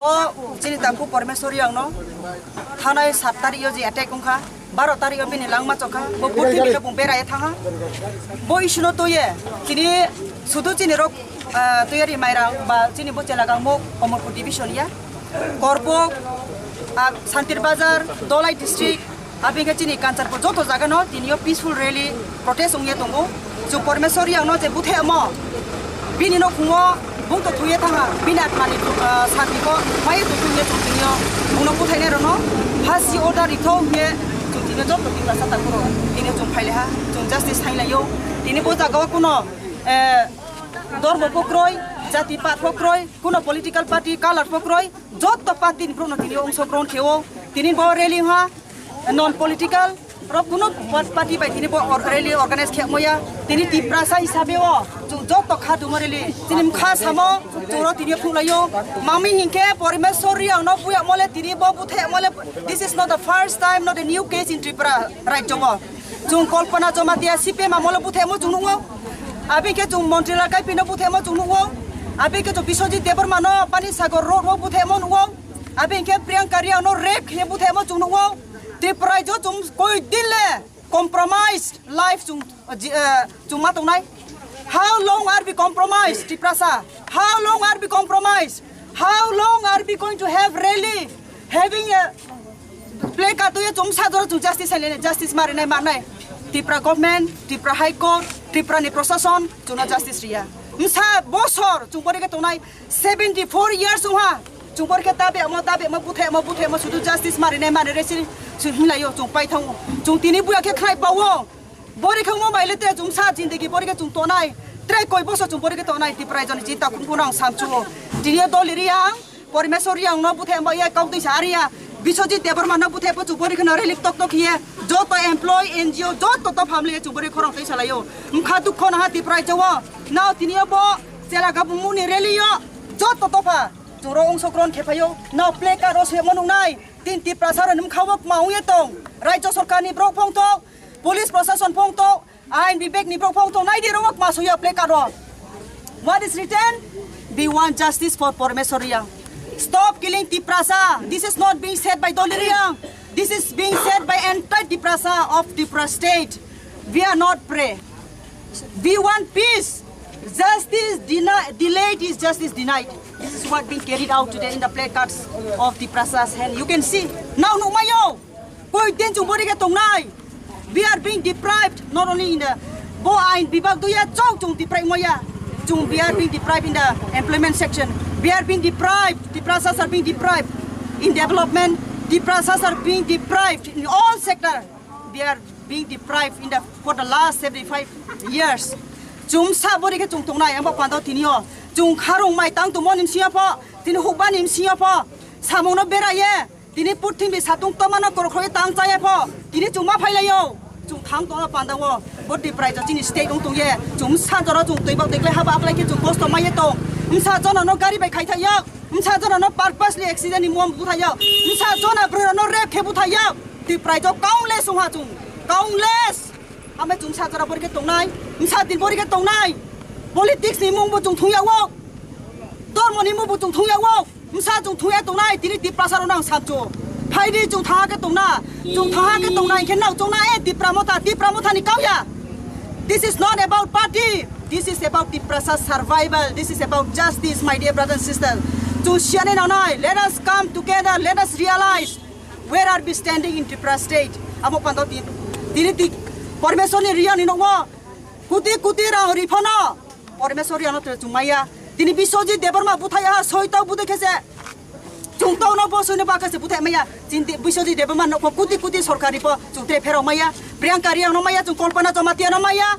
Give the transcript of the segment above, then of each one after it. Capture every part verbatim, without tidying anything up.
O chini takhu Parmeswar Reang no thanai sat tarik o je attack wngkha, baro tarik o bini langma chokha, bo purthimbi no bung berai thangha. Bo issue no twiye chini sudu chini rok, ah, Tuyari Mairang ba chini bo Chelagangmuk Omorpur division ya, Korbok, ah, Santir Bazar, Dholai district, Aboni khe chini Kanchanpur joto jaga no tini o peaceful rally protest wngya tongo. Chwng Parmeswar Reang no je buthe mo bini no khungo bung to thuye thangha, bini atma ni, ah, santi ko mai to thuye chwng tini o bung no buthainai rok no phasi order rikho hwnkhe chwng tini o joto Tiprasa takhu rok tini o chwng phailaha, chwng justice thainlaio. Tini bo jaga o kuno, eh, dormo pho kwrwi, jati pat pho kwrwi, kuno political party color pho kwrwi, joto party ni borok no tini o ongsogron khe o. Tini bo rally ha, non political rok kuno pa-, party bai tini bo or-, rally organize khe maya. Tini Tiprasa hisabe o chwng joto kha dumo rally. Tini kha samo chwng ro tini phung laio. Mami hinkhe Parmeswar Reang no puya mole tini bo buthe mole. This is not the first time, not a new case in Tripura rajyo bo. Chwng Kalpana Jamatia C P M amolo buthe mo chwng nungo. Abi khe chwng Montri Lal Kaipi no buthe mo chwng nungo. Abi khe chwng Biswajit Debbarma no Pani Sagar road o buthe mo nungo. Abi khe Priyanka Reang no rape khe buthe mo chwng nungo. Tripura jo chwng koi din le compromised life chwng, eh, chwng ma tongnai. How long are we compromised, Tiprasa? How long are we compromised? How long are we going to have rally, having a placard twiwi chwng sajora chwng justice hai lene, justice ma rinai manai. Tripura government, Tripura High Court, Tripura ni prosason chwngno justice riya. Msa bosor chwng bori khe tongnai seventy four years wngha. Chwng bori khe tabe mo, tabe mo, buthe mo, buthe mo, sudu justice ma rinai mani resi chwng hinlaio chwng pai thango. Chwng tini buya khe khlai pawo. Bori khe mo bai le te chwng sa jindagi bori khe chwng tonai. Tre koi bosor chwng bori khe tonai Tripura joni jinta khum khum ang samchuo. Tini doli riya ang. Parmeswar Reang no buthe mo ya kok twi sa ariya. Biswajit Debbarma no buthe po chubori kheno rally tok tok hiye. Joto employee, N G O, joto to family chubori khorang twi salayo. Mkha dukho na ha Tripura jawo. Nao tini bo Chelagangmuk ni rally yo. Joto to pha. Chwng ro ongsogron khe phayo. Nao placard o se mo nungnai. Tin Tiprasa ro mkha wok ma ungye tong. Rajya sarkar ni borok phong tok. Police prosason phong tok. Ain bibek ni borok phong tong nai di rok ma suya placard ro. What is written? We want justice for Parmeswar Reang. Stop killing Tiprasa. This is not being said by Doli Reang. This is being said by entire Tiprasa of Tripura state. We are not prey. We want peace. Justice deni-, delayed is justice denied. This is what being carried out today in the placards of Tiprasa's hand. You can see. Now, numayo. Koi din chwng bori khe tongnai. We are being deprived not only in the bo ain bibak duya chok chwng deprive moya. Chwng we are being deprived in the employment section. We are being deprived. Tiprasas are being deprived in development. Tiprasas are being deprived in all sector. We are being deprived in the for the last seventy five years. Chwng sa bori khe chwng tongnai amo pando tini o. Chwng kharung mai tang tongmo ni singya pho. Tini hukba ni singya pho. Samung no beraye. Tini purthimbi satung tomano korokrowi tang chaya pho. Tini chwng ma phailaio. Chwng thang tongno pandao. Bo Tiprasa chini state wng tongye. Chwng msa jora chwng twi bak dekle haba aklai khe chwng kosto maiye tong. Msa jona no gari bai khai thaiyo. Msa jona no purposely accident ni mom buthaiyo. Msa jona bwrwi no rape khe buthaiyo. Tiprasa countless wngha chwng. Countless. Ame chwng msa jora bori khe tongnai. Msa din bori khe tongnai. Politics ni mung bo chwng thungya wo. Dormo ni mung bo chwng thungya wo. Msa chwng thungya tongnai, tini Tiprasa rok nang sancho. Phaidi chwng thaha khe tongna, chwng thaha khe tongna, hinkhe nao chwngna, eh, Tipra Motha, Tipra Motha ni kauya. This is not about party. This is about Tiprasa survival. This is about justice, my dear brothers and sisters. Chwng siyanai nangnai. Let us come together. Let us realize where are we standing in Tripura state. Amo pando ti-, tini ti-, Parmeswar ni Reang ni nokmo kuti kuti rang ri phano. Parmeswar Reang no tere chwng maya. Tini Biswajit Debbarma buthai ha, soi tau budai khe se. Chwng tau no bo soi no ba khe se buthai maya. Chini Biswajit Debbarma no ko kuti kuti sorkar ri po chwng tere pherok maya. Priyanka Reang no maya, chwng Kalpana Jamatia no maya.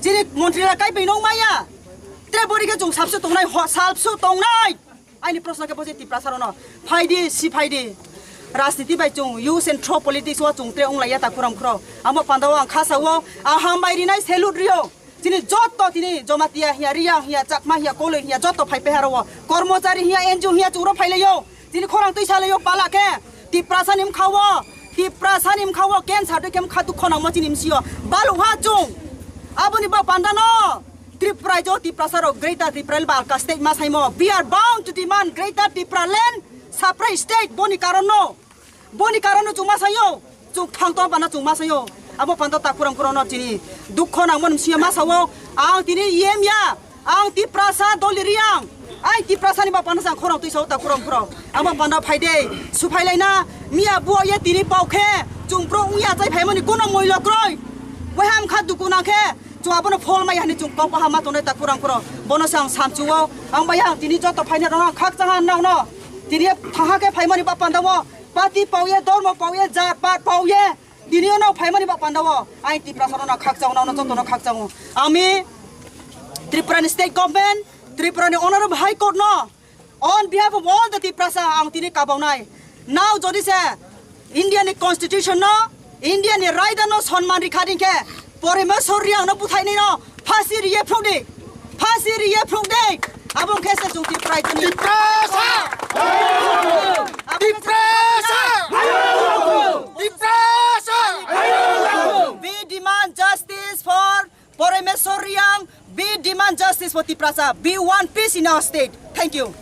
Chini Montri Lal Kaipi no maya. Tere bori khe chwng sabsu tongnai, ho, sabsu tongnai. Aini proshno khe bo je Tiprasa rok no. Phaidi, si phaidi. Rajniti bai chwng use and throw politics o chwng tere wng laiya ta khurang khurao. Amo panda o ang kha sa o, ang hambai rinai salute rio. Chini joto tini Jamatia hiya, Reang hiya, Chakma hiya, Koloi hiya, joto phai pehar o. Kormochari hiya, N G O hiya, chwng ro phai laio. Chini khorang twi sa laio pala khe. Tiprasa ni mkha o, Tiprasa ni mkha o, cancer twi khe mkha dukho nangmo chini msi o. Balu ha chwng. Aboni bo panda no. Tripura jo Tiprasa rok Greater Tipraland ba alka state ma saimo. We are bound to demand Greater Tipraland separate state. Boni karon no, boni karon no chuma sayo. Chung thang to bana chung ma sayo. Abo pando takuram kuram no chini dukho nang mon siya ma sawo. Ang tini yem ya. Ang Tiprasa doli riang. Ang Tiprasa ni ba pando sang khorang tui sawo takuram kuram. Abo pando phai de. Suphai lai na. Miya buo ye tini pau khe. Chung pro ung ya chai phai mani kuno moi lok roi. Wai ham kha duku nang khe. Chung abono phol mai hani chung kok baha ma tongnai ta kurang kuro. Bono se ang samchuo. Ang bai ang tini joto phaina rok khak chang ang nang no. Tini thaha khe phaimani ba panda wo. Pati pau ye, dormo pau ye, jat pat pau ye. Tini ono phaimani ba panda wo. Ai Tiprasa no khak chang no joto no khak chang. Ami Tripura ni state government, Tripura ni honorable high court no On behalf of all the Tiprasa, ang tini kabawnai. Now jodi se India ni constitution no, India ni raida no sonman rikha ding khe, Parameswar Reang no buthai ni no phasi riye phruk di, phasi riye phruk di. Abong khe se chung Tiprai tini. Tiprasa! Abong khe se Tiprasa! Tiprasa! We demand justice for Parameswar Reang. We demand justice for Tiprasa. We want peace in our state. Thank you.